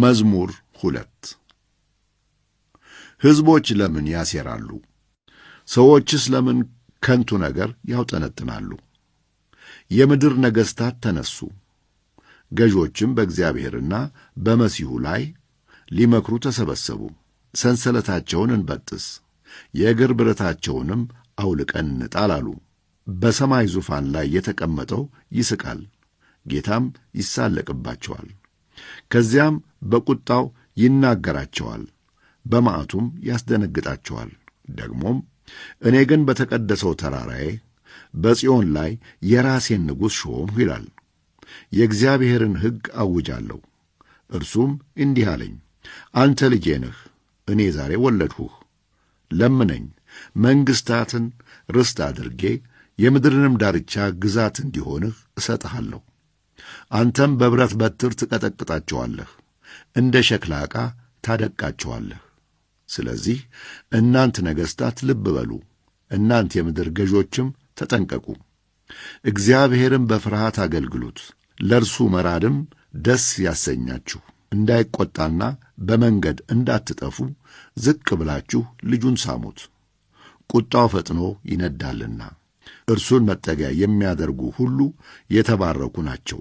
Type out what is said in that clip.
መዝሙር 2። ሕዝቦች ለምን ያሴራሉ? ሰዎችስ ለምን ከንቱ ነገር ያውጠነጥናሉ? የምድር ነገሥታት ተነሱ፣ ገዦችም በእግዚአብሔርና በመሲሑ ላይ ሊመክሩ ተሰበሰቡ። ሰንሰለታቸውን እንበጥስ፣ የእግር ብረታቸውንም አውልቀን እንጣል አሉ። በሰማይ ዙፋን ላይ የተቀመጠው ይስቃል፣ ጌታም ይሳለቅባቸዋል። ከዚያም በቁጣው ይናገራቸዋል፣ በመዓቱም ያስደነግጣቸዋል። ደግሞም እኔ ግን በተቀደሰው ተራራዬ በጽዮን ላይ የራሴን ንጉሥ ሾምሁ ይላል። የእግዚአብሔርን ሕግ አውጃለሁ። እርሱም እንዲህ አለኝ፣ አንተ ልጄ ነህ፣ እኔ ዛሬ ወለድሁህ። ለምነኝ፣ መንግሥታትን ርስት አድርጌ የምድርንም ዳርቻ ግዛት እንዲሆንህ እሰጥሃለሁ። አንተም በብረት በትር ትቀጠቅጣቸዋለህ፣ እንደ ሸክላ ዕቃ ታደቅቃቸዋለህ። ስለዚህ እናንት ነገሥታት ልብ በሉ፣ እናንት የምድር ገዦችም ተጠንቀቁ። እግዚአብሔርን በፍርሃት አገልግሉት፣ ለእርሱ መራድም ደስ ያሰኛችሁ። እንዳይቈጣና በመንገድ እንዳትጠፉ ዝቅ ብላችሁ ልጁን ሳሙት። ቁጣው ፈጥኖ ይነዳልና እርሱን መጠጊያ የሚያደርጉ ሁሉ የተባረኩ ናቸው።